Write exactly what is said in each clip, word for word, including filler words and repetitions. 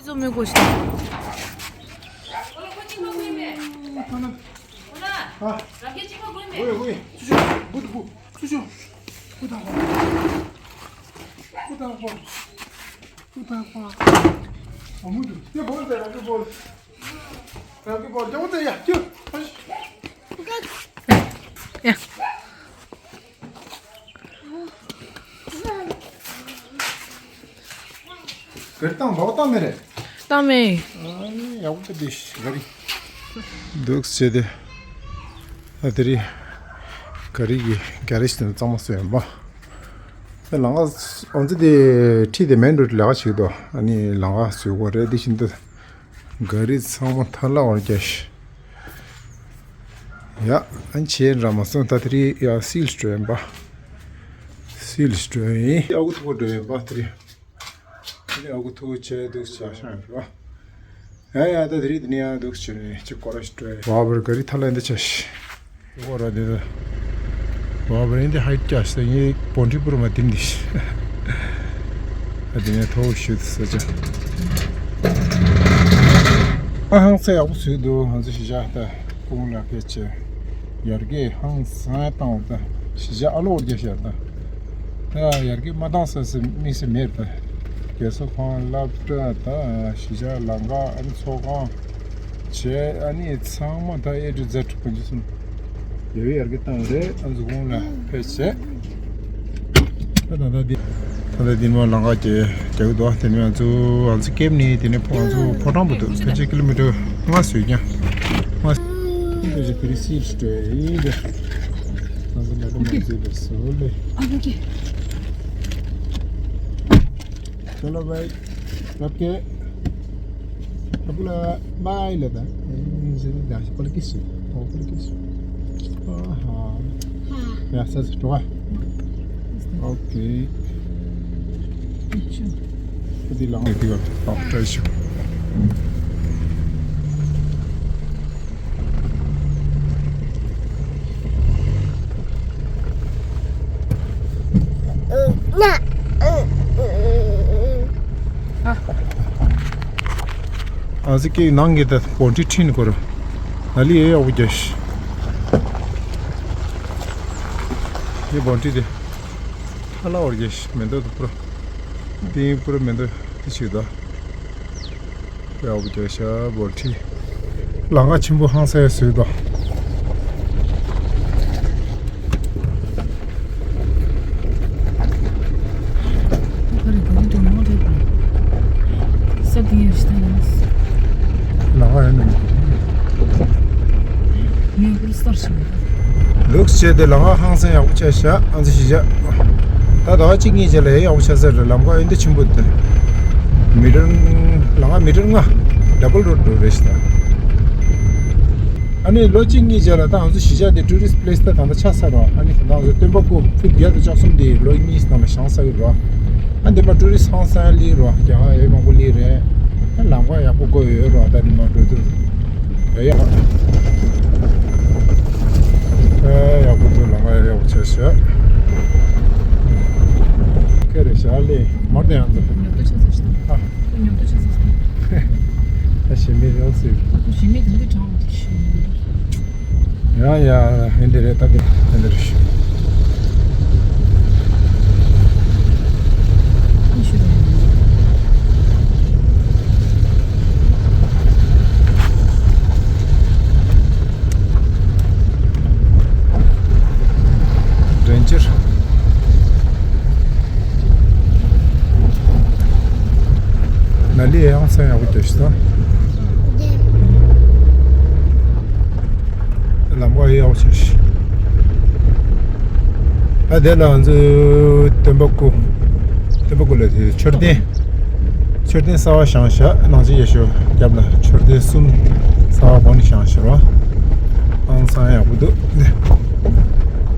ཙོ་མི་དགོས་ཤིག་ཡ། ག་རེ་བཏང་། ལོག་བཏང་མེད་རེད། བཏང་མེད། ཨ་ནི་ཡག་པོ་དེ་ག་རེ། འདུག་བྱས་ཏེ། ཨ་དེ་རིང་ག་རེ་གི་ག་རེ་ཞིག་དང་གཙང་མ་བཟོས་ཡོད་པ། ཨ་ལམ་ཁ་ཨོ་ཙི་དེ་ཁྲིད་དེ་མེན་རོད་ལས་ཀ་བྱེད་དོ། ཨ་ནི་ལམ་ཁ་བཟོས་དགོས་རེད། དེ་བཞིན་དུ། ག་རེ་ཚང་མ་ཐལ་བར་རྒྱག་ཡ། ཨ་ནི་བྱས་ར་མ་སོང་། ད་དེ་རིང་ཡ་སིལ་སྤྲོད་ཡིན་པ། སིལ་སྤྲོད་ཡིན། ཨ་ཁུ་ཐུག་སྤྲོད་ཡིན་པ་དེ་རིང་། དེ་ནས་ཨ་ཁུ་ཐུག་བྱས་འདུག་བྱས་ཤང་ཡོད་པ། ཡ་ཡ། ད་དེ་རིང་དེ་ནས་ཡང་འདུག་བྱས་ནས་ཅིག་སྐོར་ར་ཞིག་སྤྲོད་ཡིན། བ་བར་ག་རེ་ཐལ་ལ་འདི་བྱས་ཤི། ཨོ་ར་དེ་ད། བ་བ་རིན་དེ་ཧའི་ཀྱ་ས་ངའི་བོན་ཁྲི་པུར་མ་དིམ་དི་ཤི། ཨ་དེ་ནས་ཐོ་ཤུ་དི་ས་ཅ། ཨ་ཧང་ས་ཡག་པོ་བཟོས་འདུག་ང་ཚོ་གཞིས་ཆགས་ད་ཀུང་ལ་ཕེ་ཆེ། ཡར་གེ་ཧང་སང་བཏང་བ་ད་གཞིས་ཆགས་ཨ་ལོ་རྒྱ་ཤར་ད། ད་ཡར་གེ་མ་བཏང་ས་སི་མི་སི་མེར་ད། རྒྱལ་ས་ཁང་སློབ་གྲྭ་ད་གཞིས་ཆགས་ལམ་ཁ་ཨ་ནི་ཚོགས་ཁང་། བྱས་ཨ་ནི་ཚང་མ་ད་ཨེ་ཊུ་ཛེ་ཊུ་དགོན་ཆུ་གསུམ། ཡོད་ཡར་གི་བཏང་རེད། ཨ་ཚོ་གུང་ལ་ཕེབས་བྱས། ད་ད་ད་འདི། ད་ད་འདི་མ་ལམ་ཁ་རྒྱག་རྒྱག་གི་འདུག་དེ་ནས་ང་ཚོ་ང་ཚོ་ཀེབ་ནས་དེ་ནས་ཕོ་ང་ཚོ་ཕོ་བྲང་བར་དུ་ཕལ་ཆེར་ཀི་ལོ་མི་ཊར་ལྔ་བཟོས་ཀྱང་ལྔ། ཕལ་ཆེར་ཕི་རི་སིལ་སྤྲོད་ཡིན་ཏེ། ང་ཚོ་ལ་ཀ་མ་བཟོས་པའི་བཟོ་ལས། ཨ་ལོ་ཀེ། चलो भाई, रख के। अब ला बाय लेता है। ए, जरा दास पर किस? ओ पर किस? आहा। हाँ। या सच तो है। ओके। अच्छा। कति लाऊं? कति का? Doctor show. ཨ་ཙི་ཀེ་ནང་གི་ད་བོན་ཁྲི་ཁྲིན་གོ་ར། ན་ལི་ཡེ་ཡག་པོ་རྒྱ་ཤི། ཡེ་བོན་ཁྲི་དེ་ཧ་ལ་བར་རྒྱ་ཤི་མེ་ཏོག་དུ་པུ་ར། དེ་པུ་ར་མེ་ཏོག་དེ་ཞིག་ད། ཡག་པོ་རྒྱག་ཤག་བོན་ཁྲི། ལམ་ཁ་ཆེན་པོ་ཧང་སང་བཟོས་འདུག་ལམ་ཁ་ཡོད་ནི། ལུགས་བྱས་ཏེ་ལམ་ཁ་ཧང་སང་ཡག་པོ་ཆགས་ཤག་ཨ་ཙི་ཤི་ཤག་ད་ཟླ་བ་གཅིག་གཉིས་རྗེས་ལ་ཡང་ཡག་པོ་ཆགས་ས་རེད། ལམ་ཁ་ཡོན་ཏན་ཆེན་པོ་འདུག་མི་ཊར། ལམ་ཁ་མི་ཊར་ལྔ། ཌབ་བལ་རོཌ་འགྲོ་རེད་ཤག་ད། ཨ་ནི་ལོ་གཅིག་གཉིས་རྗེས་ལ་ད་ང་ཚོ་གཞིས་ཆགས་དེ་ཊུ་རི་སི་ཊི་པི་ལེ་སི་ད་ད་ལྟ་ཆགས་ཚར་རོ། ཨ་ནི་ད་ང་ཚོ་སྟོན་པ་སྐུ་ཕུད་བརྒྱད་དང་བཅུ་གསུམ་དེ་ལོ་གཉིས་ནང་ལ་བཞེངས་ཚར་ཡོད་རོ། ཨ་འདི་མ་ཊུ་རི་སི་ཊི་ཧང་སང་སླེབས་རོ། རྒྱ་གར་ཡོད་མང་པོ་སླེབས་རེད། ཨ་ལམ་ཁ་ཡག་པོ་བཀོད་ཡོད་རོ། ད་འདི་མ་འགྲོ་དུས། ཡ་ཡ། ཨེ་ཡག་པོ་འདུག་ལམ་ཁ་ཡག་པོ་བྱས་ཤག་ཁེ་རེ་ཤག་ལེ་མར་དེ་ཡང་འདུག་ཉོ་ཏོ་ཆ་ཚ་ཤི་ད། ཨ། ཉོ་ཏོ་ཆ་ཚ་ཤི་ད། ད་ཞི་མི་ཡོང་སྲིད། ད་ཞི་མི་དེ་འདི་གྲང་བ་དེ་ཤི། ཡ་ཡ། ཧན་དེ་རེད། ད་དེ་ཧན་དེ་རེད་ཤི། རེན་ཇར། ན་ལི་ཡང་སང་ཡག་པོ་རྒྱག་ཤི་ད། ལམ་ཁ་ཡག་པོ་ཆགས་ཤི། ཨ་དེ་ལ་ང་ཚོ་སྟོན་པ་སྐུ། སྟོན་པ་སྐུ་ལ་དེ་མཆོད་རྟེན། མཆོད་རྟེན་གསར་པ་བཞེངས་ཤག་ནང་ཆེན་ཡེ་ཤེས་རྒྱབ་ལ་མཆོད་རྟེན་གསུམ་གསར་པ་གོང་ནས་བཞེངས་ཤག་རོ། ཨང་སང་ཡག་པོ་འདུག་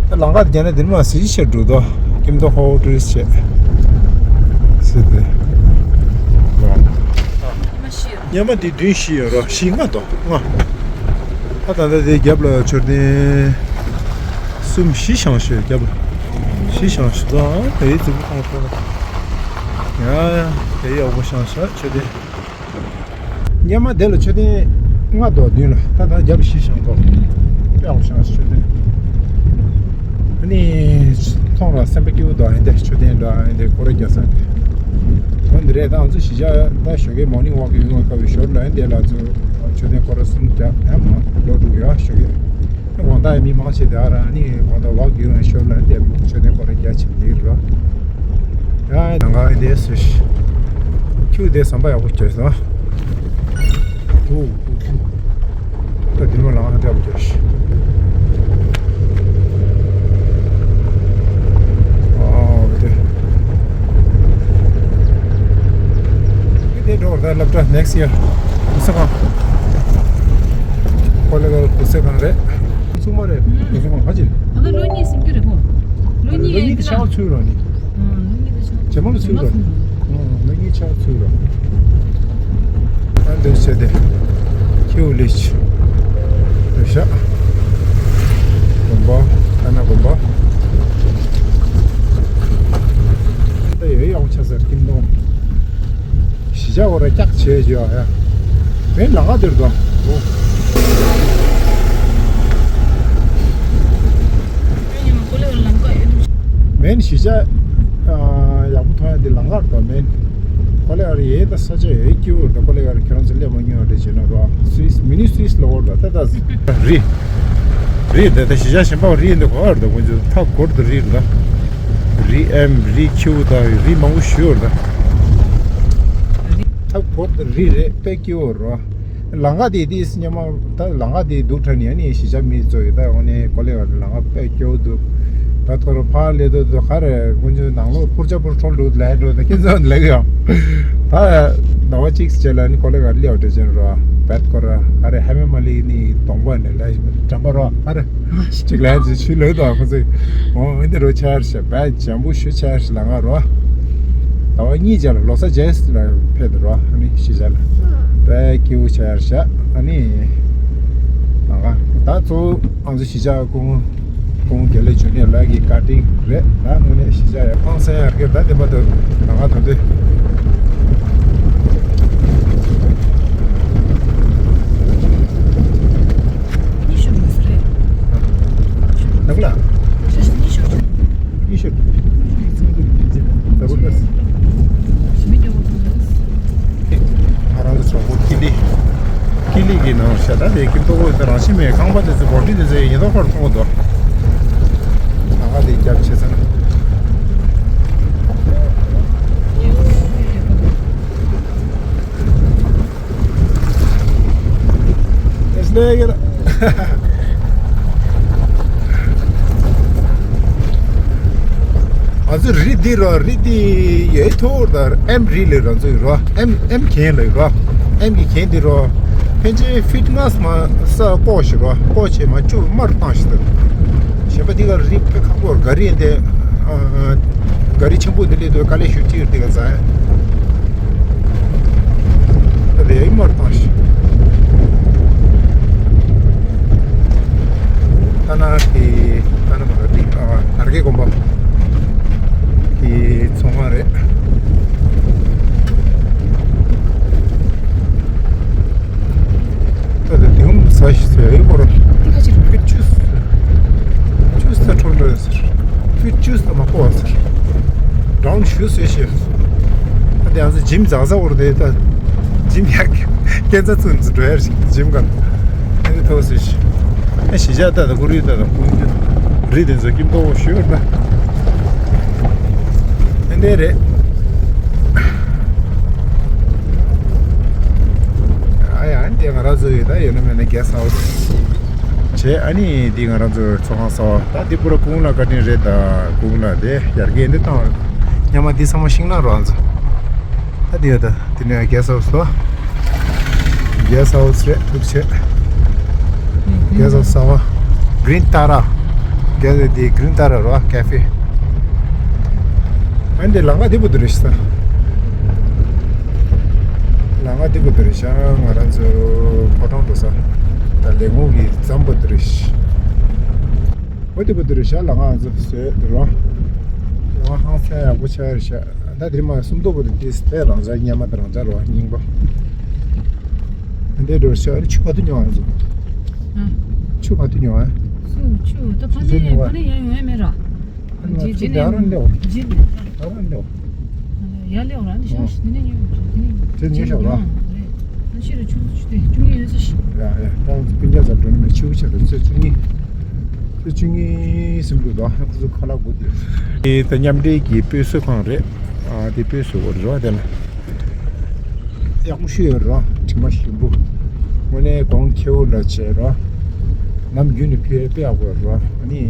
ད་ལམ་ཁ་དེ་རྒྱ་ནས་དེ་མ་གཟི་བརྗིད་ཆེར་འགྲོ་དོ། ཀིམ་ཏོ་ཧོ་ཊུ་རི་སི་ཊི་བྱས། སི་ཏེ། ཉི་མ་འདི་བདུན་བཞི་ཡོད་རོ། བཞི་ལྔ་དོ་ལྔ། ཨ་ད་ལྟ་དེ་རྒྱབ་ལ་མཆོད་རྟེན་གསུམ་བཞི་བཞེངས་ཤག་རྒྱབ་ལ། ཤི་ཤང་ཤི་ཙང་དེའི་ཙི་གུ་ཁོང་ཁོ། ཡ་ཡ་དེའི་ཡག་པོ་ཤང་ཤ་ཆོས་དེ། སྔོན་མ་དེ་ལ་མཆོད་རྟེན་ལྔ་དང་བདུན་ལ། ད་ལྟ་རྒྱབ་ཕྱི་བཞེངས་གོ། དཔེ་ཡག་པོ་བཞེངས་མཆོད་རྟེན། ཨ་ནི་མཐོང་ར་སེམས་པ་སྐྱིད་པོ་འདུག་ཨ་འདི་མཆོད་རྟེན་འདྲ་ཨ་འདི་སྐོར་ར་རྒྱག་ས་འདི། འོ་འདི་རེད། ད་ང་ཚོ་གཞིས་ཆགས་ད་ཞོགས་ཀས་མོར་ནིང་ཝོག་ཡོང་བའི་སྐབས་ཞོར་ལ་ཨ་འདི་ལ་ཚོ་མཆོད་རྟེན་སྐོར་ར་གསུམ་རྒྱག་ཡ་མ་ལོ་དྲུག་ཡོད་ཞོགས་ཀས། དགོང་དག་མི་མང་ཆེ་དེ་ཨ་ར་ནི་དགོང་དག་ཝོག་ཡོང་ཞོར་ལ་དེ་མཆོད་རྟེན་སྐོར་ར་རྒྱ་ཆེ་དེ་རོ། ཡ་ནང་ག་དེ་སུ་ཤི། ཁྱུ་དེ་ཟམ་པ་ཡག་པོ་བྱས་སོང་། ཧུ་ཧུ་ཧུ། ད་དེ་མ་ལང་ཡག་པོ་བྱས་ཤི། ཨོ་དེ། དེ་འགྲོ་བར་ད་སློབ་གྲྭ་next year། གུ་ས་ཁང་། ཀོ་ལེ་གལ་གུ་ས་ཁང་རེད། ཚུགས་མ་རེད། གུ་ས་ཁང་ཧ་ཅིན། ཨ་ནི་ལོ་གཉིས་ཟིན་རྒྱུ་རེད་ཧོ། ལོ་གཉིས་ལོ་ཡན་གཉིས་དེ་ཆག་ཚུལ་རོ་ནི། ཨ་ལོ་གཉིས་དེ་ཆག་ཇེ་མང་ལ་ཚུལ་རོ། ཨ་ལོ་གཉིས་ཆག་ཚུལ་རོ། ཨ་འདིར་བྱས་ཏེ། ཁྱེའུ་ལིཆ། རེ་ཤ། དགོན་པ། ཨ་ན་དགོན་པ། ད་ཡོད་ཡག་ཆ་ཟེར་ཀིམ་དོང་། གཞིས་ཆགས་འོ་ར་སྐྱག་བྱས་བྱས་ཨ་ཡ། མེན་ལ་ག་དེར་དོ། མེན་གཞིས་ཆགས་ཡག་པོ་མཐོང་ཡ་དེ་ལ་གར་དོ་མེན། ཀོ་ལེ་གལ་ཡེ་ད་ས་ཆ་ཡོད་སྐྱིད་པོ་རེད། ཀོ་ལེ་གལ་ཁྱེད་རང་ཚོ་སླེབས་མ་མྱོང་བ་རེད་བྱས་ན་རོ། སུད་སི་མི་ནི་སུད་སི་ལ་འོར་དོ་ད་ད་རི། རི་ད་ད་གཞིས་ཆགས་གཞན་པ་རི་འདི་གོ་བར་དོ་ཁོང་ཚོ་ཐག་གོར་དུ་རི་རེད་ད། རི་ཨེམ་རི་ཁྱིའུ་དང་རི་མང་པོ་ཞུ་ཡོད་རེད་ད། ཐབ་གོ་རི་རེད་དཔེ་སྐྱིད་པོ་རོ། ལང་ཀ་དེ་དེ་སྙེ་མ་ད་ལང་ཀ་དེ་སྡུག་དྲགས་ནི་ཨ་ནི་གཞིས་ཆགས་མི་ཚོ་ཡོད་ད་འོ་ནི་ཀོ་ལེ་བ་ལང་ཀ་དཔེ་སྐྱིད་པོ་འདུག་ད་ཐོ་རོ་ཕར་ལེ་དོ་དོ་ག་རེ་ཀུན་ཆུ་ནང་ལོ་ཕུར་ཆ་ཕུར་ཁྲོལ་འདུག་ལས་འགྲོ་ད་ཁྱེད་ཚོ་ལེགས་ཡོང་ད་ཟླ་བ་གཅིག་རྗེས་ལ་ནི་ཀོ་ལེ་བ་ལེ་བ་འདྲ་ཅན་རོ་བད་ཁོ་ར་ག་རེ་ཧ་མེ་མ་ལི་ནི་གདོང་པ་ནི་ལས་འགྲམ་པ་རོ་ག་རེ་གཅིག་ལས་ཅི་ཆུ་ལོས་དོ་ཁོ་ཚོས་འོ་འདི་རོ་ཆར་ཤ་བད་འཇམ་པོ་ཞུ་ཆར་ཤ་ལ་ང་རོ། ཟླ་བ་གཉིས་རྗེས་ལ་ལོ་གསར་རྗེས་ལ་ཕེབས་འགྲོ་ཨ་ནི་གཞིས་ཆགས་ལ། དཔེ་སྐྱིད་པོ་ཆགས་ཤག་ཨ་ནི། ད་ག་ད་གཙོ་བོ་ང་ཚོ་གཞིས་ཆགས་ཀུང་ཀུང་རྒྱལ་ལ་ཇུ་ནི་ཡར་ལགས་ཀྱི་ཀ་ཊིང་རེད་ད་དངོས་གནས་གཞིས་ཆགས་ཡར་ཁང་སེང་ཡར་གྱི་ད་དེ་མ་ཐོན་ད་ག་ཐོན་དུས། ད་ག་ལ། ཉི་ཤུ། ཛ་བོ་ཏ། ང་རང་ཚོ་གྲོགས་པོ་ཀི་ལི། ཀི་ལི་གི་ནང་ཤ་ད་དེ་ཀི་ཏོ་གོ་དེ་རང་ཤི་མེད་ཁང་པ་དེ་ཚོ་སྒོ་འདི་དེ་ཚོ་ཡིན་ཉེན་རྟོག་པར་མཐོང་གོ་དོ། ང་ང་དེ་རྒྱབ་བྱེད་ཚར། Let's make it. ང་ཚོ་རི་འདི་རོ་རི་འདི་ཡའི་ཐོག་ད་ཨེམ་རི་ལས་རང་ཚོ་ཡོད་རོ་ཨེམ་ཨེམ་གྱེན་ལ་ཡོད་རོ་ཨེམ་གྱི་གྱེན་འདི་རོ་ཕན་ཆད་ཕིཊ་ལྔ་མ་ས་ལྐོག་ཞིག་རོ་ལྐོག་བྱས་མ་བཅུ་མར་བཏང་ཞིག་ད་གཞན་པ་འདི་ག་རི་དཔེ་ཁག་པོ་ག་རི་འདི་ག་རི་ཆེན་པོ་འདི་སླེབས་དུས་དཀའ་ལས་ཞུ་ཅིག་འདི་ག་ཚ། ད་དེ་ཡིག་མར་བཏང་ཞིག་ད་ན་གི་ད་ན་མ་ར་དེ་ཨ་དར་གྱི་དགོན་པ་གི་ཚོང་ཁང་རེད། ད་དེ་དེའུ་ས་ཞིག་ཟེར་ཡིག་མར་ཁ་ཅིག་ཁུ་ཅུས་ཅུས་ད་ཁྲོམ་ར་ཟེར། ཁུ་ཅུས་ད་མ་ཁོ་བ་ཟེར། ཌོན་ཤུ་ཟེར་ཤེས། ཨ་དེ་ཨ་ཙི་ཇིམ་ཛ་ཛ་འོར་དེ་ད་ཇིམ་ཡག་སྐད་ཆ་ཚུན་ཚོད་འགྲོ་ཡར་ཞིག་ཇིམ་ག་ཨ་དེ་ཐོག་ཟེར་ཤེས། ཨ་གཞིས་ཆགས་ད་ད་ཀུ་རི་ད་ད་ཀུ་རི་རི་དེ་ཚོ་ཀིམ་ཏོ་ཤུ་ད་ཨ་དེ་རེད། ཨ་ཡ་ཨ་དེ་ང་རང་ཚོ་ཡོད་ད་ཡོད་ན་མེད་ན་གེ་སི་ཧའུ་སི། བྱས་ཨ་ནི་འདི་ང་རང་ཚོའི་ཚོང་ཁང་གསར་པ་ད་འདི་པུ་ར་ཀུང་ལ་བཀའ་དྲིན་རེད། ད་ཀུང་ལ་དེ་ཡར་རྒྱས་འདི་བཏང་བ་རེད། ཉི་མ་འདི་ཚང་མ་ཤིང་ནགས་རོ་ཨ་ཚོ་ད་འདི་ཡོད་ད་འདི་ནས་གེ་སི་ཧའུ་སི་རོ། གེ་སི་ཧའུ་སི་རེད་ཐུག་ཆེ། གེ་སི་ཧའུ་སི་གསར་པ་གྷི་རིན་ཏཱ་ར། གེ་སི་འདི་གྷི་རིན་ཏཱ་ར་རོ་ཀ་ཧྥེ། ཨ་འདི་ལམ་ཁ་འདི་པུ་འདི་རེད་ཤི་ད། ལམ་ཁ་འདི་པུ་འདི་རེད་ཤག་ང་རང་ཚོ་ཕོ་བྲང་འགྲོ་ས། ད་ལས་ངོ་གི་ཙམ་པོ་འདི་རེད་ཤག་འོ་འདི་པུ་འདི་རེད་ཤག་ལམ་ཁ་ང་ཚོ་བཟོས་འདི་རོ། ཡག་པོ་ཆགས་རེད་ཤག་ད་དེ་མ་སུམ་མདོ་བོ་དེ་དེ་དེ་རང་འཇགས་སྙེ་མ་དང་རང་འཇགས་རོ་རྙིང་པ། འདི་འགྲོ་ཤག་རེད། ཆུ་ག་དུས་ཉོ་བ་ཚོ། ཨ། ཆུ་ག་དུས་ཉོ་བ། སུ་ཆུ་ད་ཕ་ཆུ་ནས་ཉོ་བ། ཕ་ནས་ཡང་ཡོང་ཡ་མེད་ར། ཨ་ནི་ཇི་ཇི་ཆུ་ནས་ཡར་རང་ལེའོ། ཇི་ནས་ཡར་རང་ལེའོ། ཡར་ལེའོ་ར་འདི་ཤག་ཨ། འདི་ནས་ཉོ་འདི་ནས་དེ་ཉོ་ཤག་ར། རེད། ཨ་ཤི་རེད། ཆུ་ཆུ་དེ་ཆུ་ངན་ཡོད་ས་ཤི། ཡ་ཡ། ཏང་ཀུན་རྒྱ་ཚ་འགྲོ་ནི་མེད། ཆུ་ཆ་རེད། ཚོད་ཆུ་ངན། ཚོད་ཆུ་ངན་སིམ་ལུགས་དང་ཁོ་ཚོ་ཁ་ལག་དགོས་དེ། ཨེ་ད་མཉམ་འབྲེལ་གྱི་སྤོས་བཟོ་ཁང་རེད། ཨ་དེ་སྤོས་བཟོ་བར་རོ་དེ་ལ། ཡག་པོ་ཞིག་ཡོད་རོ། དྲི་མ་ཞིམ་པོ། དངོས་གནས་གོང་ཁེ་བོ་ལ་བྱས་རོ། ནམ་རྒྱུན་ནས་ཕེ་དཔེ་ཡག་པོ་རོ། ཨ་ནི།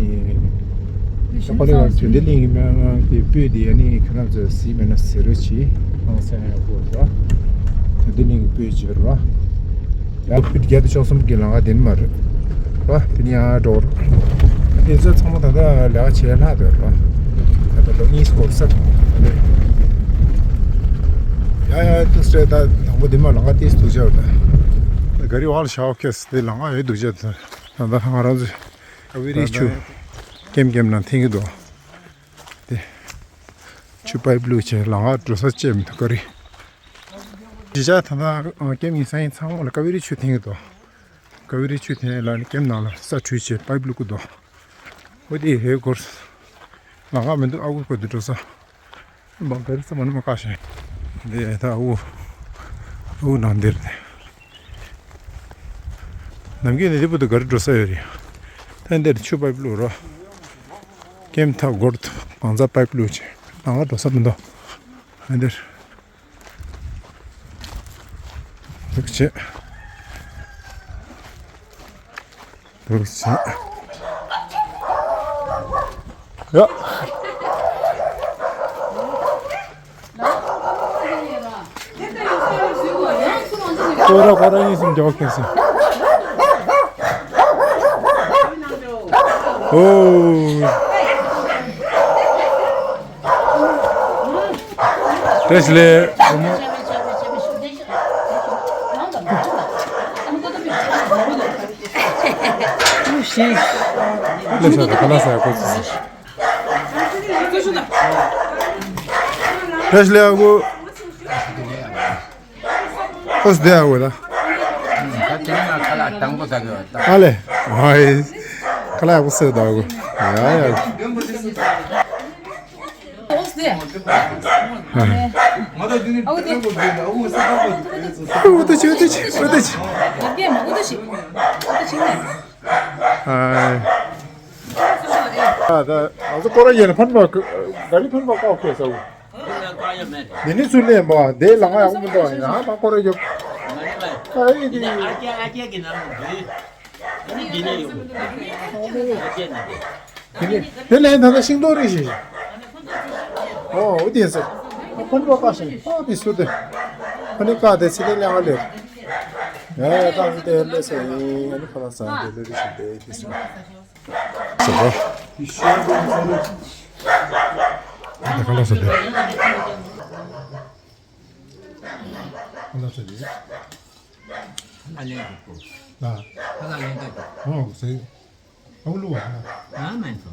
ད་ཁོ་ལས་བར་དོན་ལྡན་གླིང་གི་སྨན་ཁང་དེ་སྤོས་དེ་ཨ་ནི་ཁྱོད་རང་ཚོས་གཟིགས་མེད་ན་གཟིགས་རོགས་གྱིས། ཧང་སང་ཡག་པོ་རོ། དོན་ལྡན་གླིང་གི་སྤོས་བྱས་རོ། ཡང་ཕུད་བརྒྱད་དང་བཅུ་གསུམ་གྱི་ལམ་ཁ་དེ་ནི་མ་རེད། ར་དེ་ནི་ཡང་འགྲོ་རོགས། དེ་ཚོ་ཚང་མ་ད་ལྟ་ལས་ཀ་བྱས་ལྷག་འདུག་ར། ད་ལྟ་ལོ་གཉིས་འགོར་ས་རེད། ཡ་ཡ་ཏུ་སྲས་ད་དང་པོ་དེ་མ་ལམ་ཁ་ཏིས་ཐུག་ཅག་ད། ག་རི་བང་ལ་ཤའོ་ཁེས་དེ་ལམ་ཁ་ཡོད་འདུག་ཅག་ད། ད་ང་རང་ཚོ་ཀ་ཝེ་རི་ཆུ་ཀེམ་ཀེམ་ནང་འཐེན་གྱི་འདུག་དེ་ཆུ་པའི་བླུགས་བྱས་ལམ་ཁ་འགྲོ་ས་བཅད་མི་འདུག་ག་རི། ཇི་ཅག་ད་ལྟ་ཀེམ་ཡིན་ས་ཡིན་ཚང་མ་ལ་ཀ་ཝེ་རི་ཆུ་འཐེན་གྱི་འདུག་ཀ་ཝེ་རི་ཆུ་འཐེན་ལ་ནི་ཀེམ་ནང་ལ་ས་བྲུས་བྱས་པའི་བླུགས་ཀྱི་འདུག་འོ་དེ་ཧེ་གོར་ལམ་ཁ་མི་འདུག་ཨ་ཁུ་ཁོ་དེ་འགྲོ་ས། འབངས་ག་རི་ས་མ་ནི་མ་བཀག་ཤིང་། འདི་ད་ཨུ་ཨུ་ནང་འདིར་ནི། ནམ་རྒྱུན་ནི་འདི་བུ་དུ་ག་རི་འགྲོ་ས་ཡོད་རེད། ད་འདིར་ཆུ་པའི་བླུགས་རོ། ཀེམ་ཐག་སྒོར་དུ་གང་ཚ་པའི་བླུགས་ཆེ། ནང་ལ་འགྲོ་ས་མི་འདུག་ཨ་འདིར། འདུག་ཆེ། འདུག་ཆེ། ཡ། ཁོ་ར་ཁོ་ར་ཡིན་སུམ་རྒྱག་ཁེལ་སོང་། ཨོ། བཀྲ་ཤིས་བདེ་ལེགས། ལས་ས་དང་ཁ་ལག་ཟ་ཡག་པོ་ཅིག་བཀྲ་ཤིས་བདེ་ལེགས་ཨ་ཁུ། ཨོ་སི་བདེ་ཨ་ཁུ་ད། ད་དེ་ན་ཁ་ལག་དང་པོ་ཟ་གི་ཡོད་ད། ཨ་ལེ། ཨའི། ཁ་ལག་ཡག་པོ་ཟོས་ད་ཨ་ཁུ། ཡ་ཡ། ཨོ་སི་བདེ། ཨ་ཁུ་དེ། ཨུ་ཏུ་ཆི་ཨུ་ཏུ་ཆི་ཨུ་ཏུ་ཆི། ཡ་གེ་མ་ཨུ་ཏུ་ཆི། ཨུ་ཏུ་ཆི་ནས། ཨ་ད་ང་ཚོ་ཀོ་ར་ཡན་ལ་ཕན་པ་ག་རི་ཕན་པ་ཀའོ་ཁེ་ས་བུ། དེ་ནི་ཚུར་ལེན་པ་དེ་ལ་ང་ཡག་མི་འདུག་ཡང་ད་ཀོ་ར་ཡོད། ཨ་ཡི་དེ། དེ་ནི་དེ་ལན་ད་ལྟ་ཤིང་ཏོག་རིགས་ཤིག་ཨོ་འོ་དེ་ཟེར། ཕན་པ་ཀ་ཤིང་ཨོ་དེ་སུ་དེ། ཕ་ནི་ཀ་དེ་ཚི་ལེ་ལེ་ང་ལེ། ཡ་ཡ་ད་དེ་ལེ་སེ་ཨ་ནི་ཁ་ལག་ཟ་དེ་ལེ་རིགས་ཤིག་དེ་དེ་སུ། ཟེར་བ། ད་ཁ་ལག་ཟ་དེ། ཁ་ལག་ཟ་དེ། ཁ་ལག་ལེན་དགོས། ལ། ཁ་ལག་ལེན་དགོས། ཨོ་ཟེར། ཨ་བུ་ལུ་བ་ཧ། ང་མེན་ཐོ།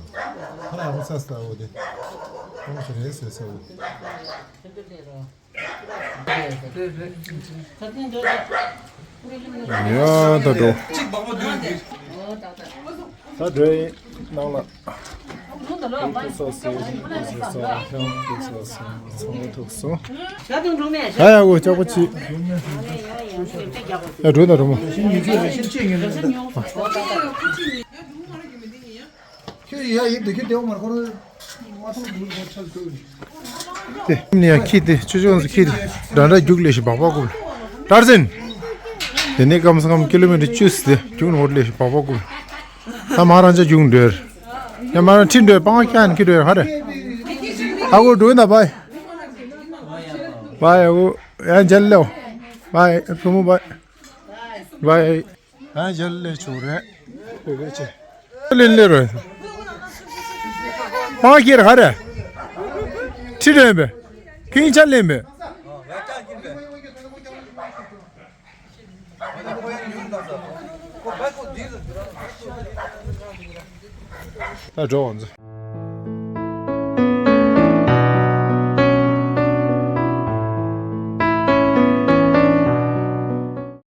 ཁ་ལག་ཨ་བུ་ས་ས་འོ་དེ། ཨ་བུ་ས་རེ་སེ་ས་འོ། ཡ་ད་འགྲོ། ད་འགྲོ་ཡིན་ནང་ལ། ཐུག་སོ་སོ་ཐུག་སོ་སོ་ཐུག་སོ་སོ་ཚང་མ་ཐུག་སོ། ད་ཡ་གོ་ཅག་པོ་ཅི། ཡ་འགྲོ་ད་འགྲོ་མོ། ཁྱོད་ཡ་ཡིབ་དུ་ཁྱོད་དེའོ་མར་ཁོ་རོ་མ་ཐོང་དུ་ཁོ་ཆལ་དུ། དེ་ནི་ཡ་ཁྱི་དེ་ཆུ་ཆུང་སུ་ཁྱི་དེ་འདྲ་འདྲ་རྒྱུག་ལས་ཤི་བག་བག་ཀུབ་ལ། དྲར་ཟིན། དེ་ནས་སྐམ་ས་སྐམ་ཀི་ལོ་མི་ཊར་བཅུ་སི་དེ་རྒྱུག་ནོར་ལས་ཤི་བག་བག་ཀུབ་ལ། ད་མ་རང་ཅག་རྒྱུག་འགྲོ། ཡ་མ་རང་ཁྲིད་འགྲོ་པང་ཁྱ་ནི་ཁྱི་འགྲོ་ཧ་རེ། ཨ་ཁུ་འགྲོ་ཡིན་ད་བའི། བའི་ཨ་ཁུ་ཡ་མཇལ་ལེའོ། བའི་ཕྲུ་མོ་བའི། བའི། ཨ་ཡར་ལས་བྱུང་རེད། བོད་པའི་ཆེ། ལེན་ལེ་རོ། མ་ཁྱེར་ཧ་རེ། ཁྲི་རེ་བེ། ཁིང་ཆ་ལེན་བེ། ད་འགྲོ་འོང་ཚེ།